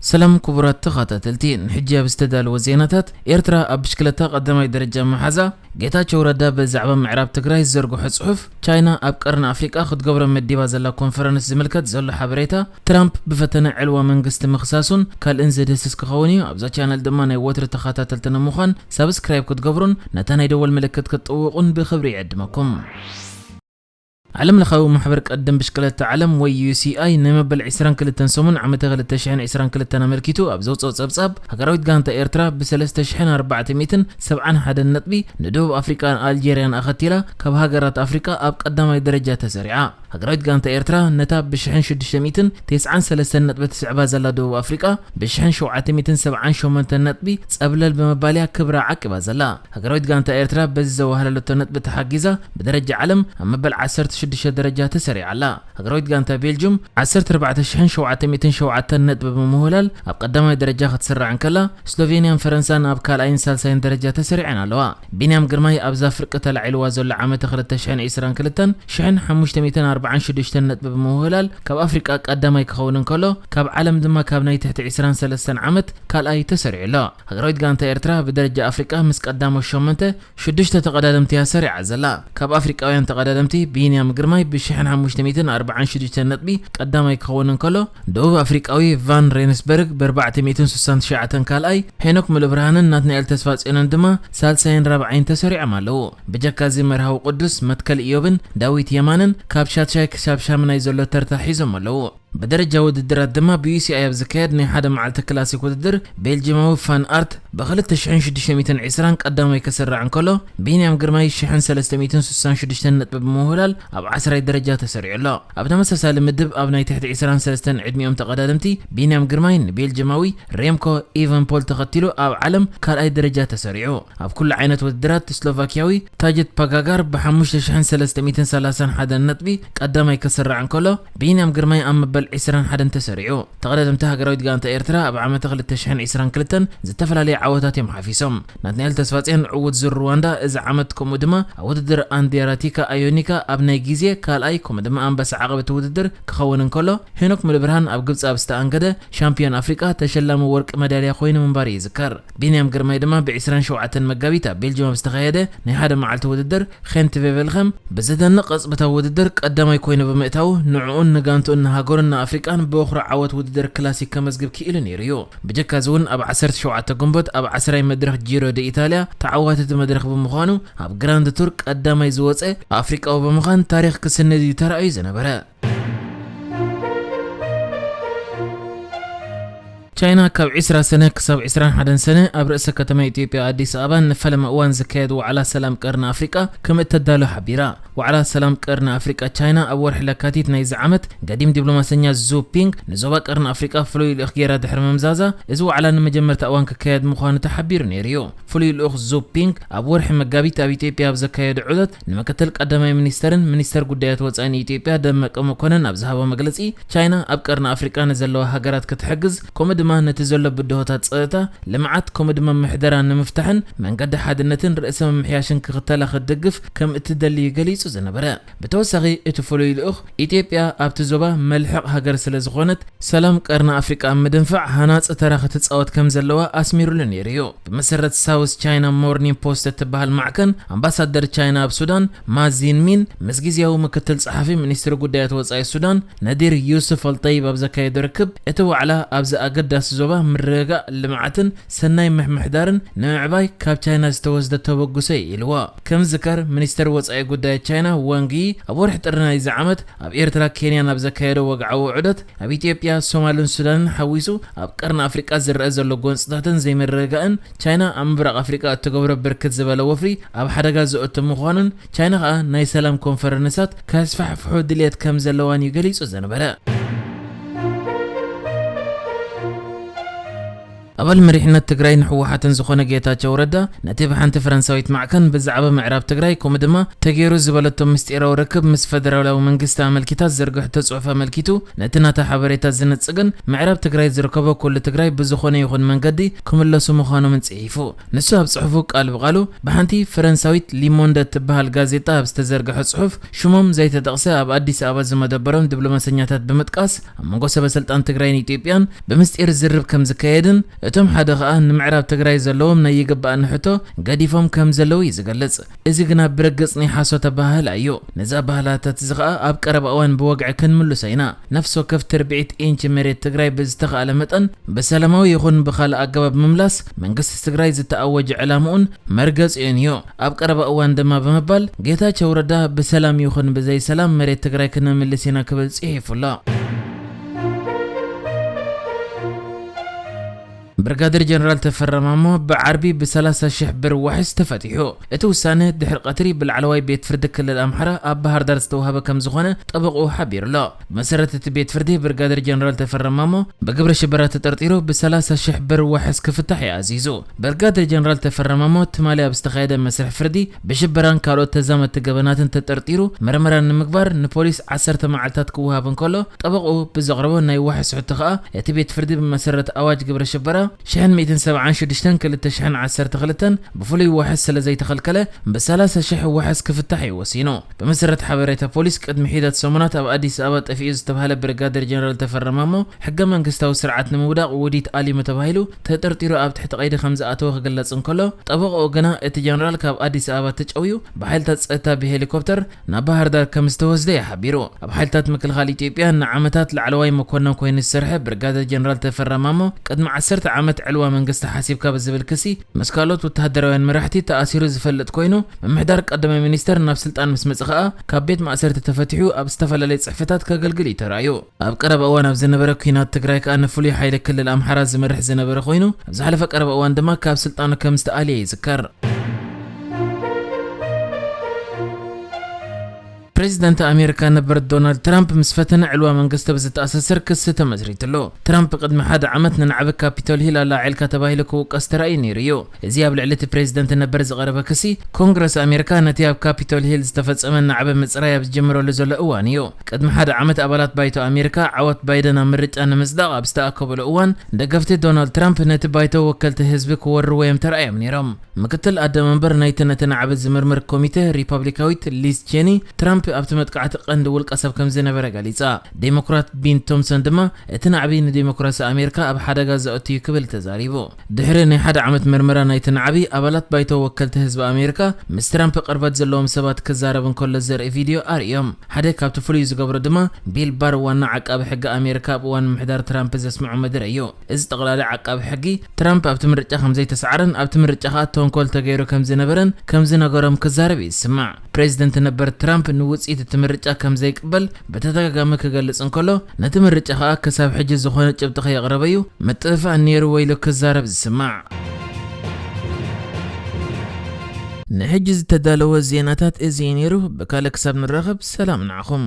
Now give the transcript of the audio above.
ሰላም ክቡራት ተኸታተልቲ፣ ንሕጂ ኣብ ዝተዳለወ ዜናታት፣ ኤርትራ ኣብ ብሽክለታ ቀዳማይ ደረጃ መሓዛ፣ ጌታቸው ረዳ ብዛዕባ ምዕራብ ትግራይ ዝዘርግሖ ጽሑፍ፣ ቻይና ኣብ ቀርኒ ኣፍሪቃ ክትገብሮ መዲባ ዘላ ኮንፈረንስ ዝምልከት ዘሎ ሓበሬታ፣ ትራምፕ ብፈተነ ዕልዋ መንግስቲ ምኽሳሱን ካልእን ዘድህስስ ክኸውን እዩ። ኣብዛ ቻነል ድማ ናይ ወትሪ ተኸታተልቲ ንምዃን ሳብስክራይብ ክትገብሩን ነታ ናይ ደወል ምልክት ክትጥውቑን ብኽብሪ ይዕድመኩም። ዓለም ለኻዊ ማሕበር ቀደም ብሽክለታ ዓለም ወይ ዩ ሲ ኣይ ናይ መበል ዕስራን ክልተን ሰሙን ዓመተ ክልተ ሽሕን ዕስራን ክልተን ኣመልኪቱ ኣብ ዘውፅኦ ፀብፃብ፣ ሃገራዊት ጋንታ ኤርትራ ብሰለስተ ሽሕን ኣርባዕተ ሚእትን ሰብዓን ሓደን ነጥቢ ንደቡብ ኣፍሪቃን ኣልጄርያን ኣኸቲላ ካብ ሃገራት ኣፍሪቃ ኣብ ቀዳማይ ደረጃ ተሰሪዓ። ሃገራዊት ጋንታ ኤርትራ ነታ ብሽሕን ሽዱሽተ ሚእትን ተስዓን ሰለስተን ነጥቢ ትስዕባ ዘላ ደቡብ ኣፍሪቃ ብሽሕን ሸውዓተ ሚእትን ሰብዓን ሸሞንተን ነጥቢ ፀብለል ብምባል እያ ክብራ ዓቂባ ዘላ። ሃገራዊት ጋንታ ኤርትራ በዚ ዘዋህለለቶ ነጥቢ ተሓጊዛ ብደረጃ ዓለም ኣብ መበል ዓሰርተ ሽዱሽተ ደረጃ ተሰሪዓ ኣላ። ሃገራዊት ጋንታ ቤልጅም ዓሰርተ ኣርባዕተ ሽሕን ሸውዓተ ሚእትን ሸውዓተን ነጥቢ ብምውህላል ኣብ ቀዳማይ ደረጃ ክትስራዕ እንከላ፣ ስሎቬንያን ፈረንሳን ኣብ ካልኣይን ሳልሳይን ደረጃ ተሰሪዐን ኣለዋ። ቢንያም ግርማይ ኣብዛ ፍርቂ ተላዒልዋ ዘሎ ዓመተ ክልተ ሽሕን ዕስራን ክልተን ሽሕን ሓሙሽተ ሚእትን ኣርባዓን ሽዱሽተን ነጥቢ ብምውህላል ካብ ኣፍሪቃ ቀዳማይ ክኸውን እንከሎ፣ ካብ ዓለም ድማ ካብ ናይ ትሕቲ ዕስራን ሰለስተን ዓመት ካልኣይ ተሰሪዑ ኣሎ። ሃገራዊት ጋንታ ኤርትራ ብደረጃ ኣፍሪቃ ምስ ቀዳሞት ሸሞንተ ሽዱሽተ ተቐዳደምቲ እያ ሰሪዓ ዘላ። ካብ ኣፍሪቃውያን ተቐዳደምቲ ቢንያም ግርማይ ብሽሕን ሓሙሽተ ሚእትን ኣርባዓን ሽዱሽተን ነጥቢ ቀዳማይ ክኸውን እንከሎ፣ ደቡብ ኣፍሪቃዊ ቫን ሬንስበርግ ብኣርባዕተ ሚእትን ስሳን ትሽዓተን ካልኣይ፣ ሄኖክ ሙሉብርሃንን ናትናኤል ተስፋጽዮንን ድማ ሳልሳይን ራብዓይን ተሰሪዖም ኣለዉ። ብጀካ እዚ መርሃዊ ቅዱስ፣ መትከል ኢዮብን ዳዊት የማነን ካብ ሻትሻይ ክሳብ ሻምናይ ዘሎ ተርታ ሒዞም ኣለዉ። ብደረጃ ውድድራት ድማ ብ ዩ ሲ ኣይ ኣብ ዝካየድ ናይ ሓደ መዓልቲ ክላሲክ ውድድር ቤልጂማዊ ፋን ኣርት ብ ክልተ ሽሕን ሽዱሽተ ሚእትን ዕስራን ቀዳማይ ክስራዕ እንከሎ፣ ቢንያም ግርማይ ሽሕን ሰለስተ ሚእትን ስሳን ሽዱሽተን ነጥቢ ብምውህላል ኣብ ዓስራይ ደረጃ ተሰሪዑ ኣሎ። ኣብ ተመሳሳሊ ምድብ ኣብ ናይ ትሕቲ ዕስራን ሰለስተን ዕድሚኦም ተቐዳደምቲ ቢንያም ግርማይ ንቤልጂማዊ ሬምኮ ኢቨንፖል ተኸቲሉ ኣብ ዓለም ካልኣይ ደረጃ ተሰሪዑ። ኣብ ኩሉ ዓይነት ውድድራት ስሎቫኪያዊ ታጀት ፓጋጋር ብ ሓሙሽተ ሽሕን ሰለስተ ሚእትን ሰላሳን ሓደን ነጥቢ ቀዳማይ ክስራዕ እንከሎ፣ ቢንያም ግርማይ ኣብ መበል ዕስራን ሓደን ተሰሪዑ። ተቐዳደምቲ ሃገራዊት ጋንታ ኤርትራ ኣብ ዓመተ ክልተ ሽሕን ዕስራን ክልተን ዝተፈላለዩ ዓወታት እዮም ሓፊሶም። ናትናኤል ተስፋጽዮን ዕዉት ዙር ሩዋንዳ እዚ ዓመት፣ ከምኡ ድማ ኣብ ውድድር ኣንዲያራቲካ ኣዮኒካ ኣብ ናይ ግዜ ካልኣይ፣ ከምኡ ድማ ኣንበሳ ዓቐብቲ ውድድር ክኸውን እንከሎ፣ ሄኖክ ሙሉብርሃን ኣብ ግብጺ ኣብ ዝተኣንገደ ሻምፒዮን ኣፍሪቃ ተሸላሚ ወርቂ መዳልያ ኮይኑ ምንባሩ ይዝከር። ቢንያም ግርማይ ድማ ብ ዕስራን ሸውዓተን መጋቢት ኣብ ቤልጅም ኣብ ዝተኻየደ ናይ ሓደ መዓልቲ ውድድር ኸንት ቬቨልኸም ብዘደንቕ ቅጽበታዊ ውድድር ቀዳማይ ኮይኑ ብምእታዉ ንዕኡን ንጋንትኡን ንሃገሩን ንኣፍሪቃን ብወፍሪ ዓወት ውድድር ክላሲክ ከመዝግብ ክኢሉ ነይሩ እዩ። ብጀካ እዚ እውን ኣብ ዓሰርተ ሸውዓተ ግንቦት ኣብ ዓስራይ መድረኽ ጂሮ ደ ኢታልያ ተዓዋቲ እቲ መድረኽ ብምዃኑ ኣብ ግራንድ ቱር ቀዳማይ ዝወጸ ኣፍሪቃዊ ብምዃን ታሪኽ ክስነድ እዩ ተራእዩ ዝነበረ። ቻይና ካብ ዕስራ ሰነ ክሳብ ዕስራን ሓደን ሰነ ኣብ ርእሰ ከተማ ኢትዮጵያ ኣዲስ ኣበባ ንፈለማ እዋን ዝካየድ ዋዕላ ሰላም ቀርኒ ኣፍሪቃ ከም እተዳሎ ሓቢራ። ዋዕላ ሰላም ቀርኒ ኣፍሪቃ ቻይና ኣብ ወርሒ ለካቲት ናይዚ ዓመት ገዲም ዲፕሎማሰኛ ዙ ፒንግ ንዞባ ቀርኒ ኣፍሪቃ ፍሉይ ልኡኽ ገይራ ድሕሪ ምምዛዛ፣ እዚ ዋዕላ ንመጀመርታ እዋን ክካየድ ምዃኑ ተሓቢሩ ነይሩ እዩ። ፍሉይ ልኡኽ ዙ ፒንግ ኣብ ወርሒ መጋቢት ኣብ ኢትዮጵያ ኣብ ዘካየዶ ዑደት ንምክትል ቀዳማይ ሚኒስተርን ሚኒስተር ጉዳያት ወጻኢን ኢትዮጵያ ደመቀ መኮነን ኣብ ዝሃቦ መግለጺ፣ ቻይና ኣብ ቀርኒ ኣፍሪቃ ንዘለዋ ሃገራት ክትሕግዝ፣ ከምኡ ድማ ነቲ ዘሎ ብድሆታት ጸጥታ፣ ልምዓት፣ ከምኡ ድማ ምሕደራ ንምፍታሕን መንገዲ ሓድነትን ርእሰ ምምሕያሽን ክኽተላ ክትድግፍ ከም እትደሊ ገሊጹ ዝነበረ። ብተወሳኺ፣ እቲ ፍሉይ ልኡኽ፣ ኢትዮጵያ ኣብቲ ዞባ መልሕቕ ሃገር ስለ ዝኾነት፣ ሰላም ቀርኒ ኣፍሪቃ ኣብ ምድንፋዕ ሃናጺ ተራ ክትጻወት ከም ዘለዋ ኣስሚሩሉ ነይሩ እዩ። ብመሰረት ሳውዝ ቻይና ሞርኒንግ ፖስት እትበሃል ማዕከን፣ ኣምባሳደር ቻይና ኣብ ሱዳን ማ ዚንሚን ምስ ግዝያዊ ምክትል ጸሓፊ ሚኒስትሪ ጉዳያት ወጻኢ ሱዳን ነዲር ዩስፍ ኣልጠይብ ኣብ ዘካየዶ ርክብ፣ እቲ ዋዕላ ኣብዚ ኣገዳሲ ዞባ ምርግጋእ፣ ልምዓትን ሰናይ ምምሕዳርን ንምዕባይ ካብ ቻይና ዝተወስደ ተበግሶ እዩ ኢልዎ። ከም ዝዝከር፣ ሚኒስተር ወጻኢ ጉዳያት ቻይና ዋንግ ዪ ኣብ ወርሒ ጥሪ ናይዚ ዓመት ኣብ ኤርትራ ኬንያን ኣብ ዘካየዶ ወግዓዊ ዑደት፣ ኣብ ኢትዮጵያ፣ ሶማልን ሱዳንን ሓዊሱ ኣብ ቀርኒ ኣፍሪቃ ዝረኣ ዘሎ ጎንጽታትን ዘይምርግጋእን፣ ቻይና ኣብ ምብራቕ ኣፍሪቃ እትገብሮ ብርክት ዝበለ ወፍሪ ኣብ ሓደጋ ዘእቱ ምዃኑን፣ ቻይና ከኣ ናይ ሰላም ኮንፈረንሳት ከስፋሕፍሑ ድልየት ከም ዘለዋን እዩ ገሊጹ ዝነበረ። ኣባል መሪሕነት ትግራይን ህወሓትን ዝኾነ ጌታቸው ረዳ፣ ነቲ ብሓንቲ ፈረንሳዊት ማዕከን ብዛዕባ ምዕራብ ትግራይ፣ ከምኡ ድማ ተገይሩ ዝበለቶ ምስጢራዊ ርክብ ምስ ፈደራላዊ መንግስቲ ኣመልኪታ ዝዘርግሖ ጽሑፍ ኣመልኪቱ፣ ነቲ ናታ ሓበሬታ ዝነጽግን ምዕራብ ትግራይ ዝርከቦ ኩሉ ትግራይ ብዝኾነ ይኹን መንገዲ ክምለሱ ምዃኖምን ጽሒፉ። ንሱ ኣብ ጽሑፉ ቃል ብቓሉ፣ ብሓንቲ ፈረንሳዊት ሊሞንደ እትበሃል ጋዜጣ ኣብ ዝተዘርግሐ ጽሑፍ፣ ሽሞም ዘይተጠቕሰ ኣብ ኣዲስ ኣበባ ዝመደበሮም ዲፕሎማሰኛታት ብምጥቃስ፣ ኣብ መንጎ ሰበ ስልጣን ትግራይን ኢትዮጵያን ብምስጢር ዝርብ ከም ዝካየድን፣ እቶም ሓደ ኸኣ ንምዕራብ ትግራይ ዘለዎም ናይ ይግባኣኒ ሕቶ ገዲፎም ከም ዘለዉ እዩ ዝገልጽ። እዚ ግና ብርግጽ ናይ ሓሶት ኣበሃህላ እዩ። ነዚ ኣበሃህላታት እዚ ኸኣ ኣብ ቀረባ እዋን ብወግዒ ክንምልሶ ኢና። ነፍሲ ወከፍ ትርብዒት ኢንች መሬት ትግራይ ብዝተኻእለ መጠን ብሰላማዊ ይኹን ብኻልእ ኣገባብ ምምላስ መንግስቲ ትግራይ ዝተኣወጀ ዕላምኡን መርገጺኡን እዩ። ኣብ ቀረባ እዋን ድማ ብምባል ጌታቸው ረዳ ብሰላም ይኹን ብዘይ ሰላም መሬት ትግራይ ክንምልስ ኢና ክብል ጽሒፉ ኣሎ። ብርጋደር ጀነራል ተፈራ ማሞ ብዓርቢ ብ ሰላሳ ሺሕ ብር ዋሕስ ተፈቲሑ። እቲ ውሳነ ድሕሪ ቀትሪ ብላዕለዋይ ቤት ፍርዲ ክልል ኣምሓራ ኣብ ባህር ዳር ዝተዋህበ ከም ዝኾነ ጠበቕኡ ሓቢሩ ኣሎ። ብመሰረት እቲ ቤት ፍርዲ ብርጋደር ጀነራል ተፈራ ማሞ ብግብረ ሽበራ ተጠርጢሩ ብ ሰላሳ ሺሕ ብር ዋሕስ ክፍታሕ እዩ ኣዚዙ። ብርጋደር ጀነራል ተፈራ ማሞ ትማሊ ኣብ ዝተኻየደ መስርሕ ፍርዲ ብሽበራን ካልኦት ተዛመድቲ ገበናትን ተጠርጢሩ ምርመራ ንምግባር ንፖሊስ ዓሰርተ መዓልታት ክወሃብ እንከሎ፣ ጠበቕኡ ብዘቕረቦ ናይ ዋሕስ ሕቶ ከኣ እቲ ቤት ፍርዲ ብመሰረት ኣዋጅ ግብረ ሽበራ ሽሕን ሚእትን ሰብዓን ሽዱሽተን ክልተ ሽሕን ዓሰርተ ክልተን ብፍሉይ ዋሕስ ስለ ዘይተኸልከለ ብ ሰላሳ ሺሕ ዋሕስ ክፍታሕ እዩ ወሲኑ። ብመሰረት ሓበሬታ ፖሊስ ቅድሚ ሒደት ሰሙናት ኣብ ኣዲስ ኣበባ ጠፊኡ ዝተባህለ ብርጋደር ጀነራል ተፈራ ማሞ ሕገ መንግስታዊ ስርዓት ንምውዳቕ ውዲት ኣሊሙ ተባሂሉ ተጠርጢሩ ኣብ ትሕቲ ቀይዲ ከም ዝኣተወ ክግለጽ እንከሎ፣ ጠበቕኡ ግና እቲ ጀነራል ካብ ኣዲስ ኣበባ ተጨውዩ ብሓይልታት ጸጥታ ብሄሊኮፕተር ናብ ባህር ዳር ከም ዝተወስደ እዩ ሓቢሩ። ኣብ ሓይልታት ምክልኻል ኢትዮጵያ ንዓመታት ላዕለዋይ መኮነን ኮይኑ ዝሰርሐ ብርጋደር ጀነራል ተፈራ ማሞ ቅድሚ ዓሰርተ ዓመት ዕልዋ መንግስቲ ሓሲብካ ብዝብል ክሲ ምስ ካልኦት ወተሃደራውያን መራሕቲ ተኣሲሩ ዝፈልጥ ኮይኑ፣ ምምሕዳር ቀዳማይ ሚኒስተር ናብ ስልጣን ምስ መጸ ከኣ ካብ ቤት ማእሰርቲ ተፈቲሑ ኣብ ዝተፈላለየ ጽሕፈታት ከገልግል እዩ ተራእዩ። ኣብ ቀረባ እዋን ኣብ ዝነበረ ኲናት ትግራይ ከኣ ንፍሉይ ሓይሊ ክልል ኣምሓራ ዝመርሕ ዝነበረ ኮይኑ፣ ኣብ ዝሓለፈ ቀረባ እዋን ድማ ካብ ስልጣኑ ከም ዝተኣልየ ይዝከር። ፕሬዚደንት ኣሜሪካ ነበር ዶናልድ ትራምፕ ምስ ፈተነ ዕልዋ መንግስቲ ብዝተኣሳሰር ክሲ ተመስሪትሉ። ትራምፕ ቅድሚ ሓደ ዓመት ንናዕቢ ካፒቶል ሂል ኣላዒልካ ተባሂሉ ክውቀስ ተራእዩ ነይሩ እዩ። እዚ ኣብ ልዕሊ እቲ ፕሬዚደንት ነበር ዝቐረበ ክሲ፣ ኮንግረስ ኣሜሪካ ነቲ ኣብ ካፒቶል ሂል ዝተፈጸመ ናዕቢ ምጽራይ ኣብ ዝጀመረሉ ዘሎ እዋን እዩ። ቅድሚ ሓደ ዓመት ኣባላት ባይቶ ኣሜሪካ ዓወት ባይደን ኣብ ምርጫ ንምጽዳቕ ኣብ ዝተኣከበሉ እዋን፣ ደገፍቲ ዶናልድ ትራምፕ ነቲ ባይቶ ወከልቲ ህዝቢ ክወርዎ እዮም ተራእዮም ነይሮም። ምክትል ኣደ መንበር ናይቲ ነቲ ናዕቢ ዝምርምር ኮሚተ ሪፓብሊካዊት ሊዝ ቼኒ፣ ትራምፕ ኣብቲ መጥቃዕቲ ቀንዲ ውልቀ ሰብ ከም ዝነበረ ገሊጻ። ዴሞክራት ቢን ቶምሰን ድማ እቲ ናዕቢ ንዴሞክራሲ ኣሜሪካ ኣብ ሓደጋ ዘእቱ እዩ ክብል ተዛሪቡ። ድሕሪ ናይ ሓደ ዓመት ምርመራ ናይቲ ናዕቢ፣ ኣባላት ባይቶ ወከልቲ ህዝቢ ኣሜሪካ ምስ ትራምፕ ቅርበት ዘለዎም ሰባት ክዛረብ እንከሎ ዘርኢ ቪድዮ ኣርእዮም። ሓደ ካብቲ ፍሉይ ዝገብሮ ድማ ቢል ባር ዋና ዓቃቢ ሕጊ ኣሜሪካ ኣብ እዋን ምሕዳር ትራምፕ ዘስምዖ መደረ እዩ። እዚ ጠቕላሊ ዓቃቢ ሕጊ ትራምፕ ኣብቲ ምርጫ ከም ዘይተሰዓረን ኣብቲ ምርጫ ከኣ ተንኮል ተገይሩ ከም ዝነበረን ከም ዝነገሮም ክዛረብ እዩ ዝስማዕ። ፕሬዚደንት ነበር ትራምፕ ንውጽኢት እቲ ምርጫ ከም ዘይቅበል ብተደጋጋሚ ክገልጽ እንከሎ፣ ነቲ ምርጫ ከኣ ክሳብ ሕጂ ዝኾነ ጭብጢ ከየቕረበ እዩ ምጥፍፋእ ነይርዎ ኢሉ ክዛረብ ዝስማዕ። ንሕጂ ዝተዳለወ ዜናታት እዚ እዩ ነይሩ። ብካልእ ክሳብ ንራኸብ ሰላም ንዓኹም።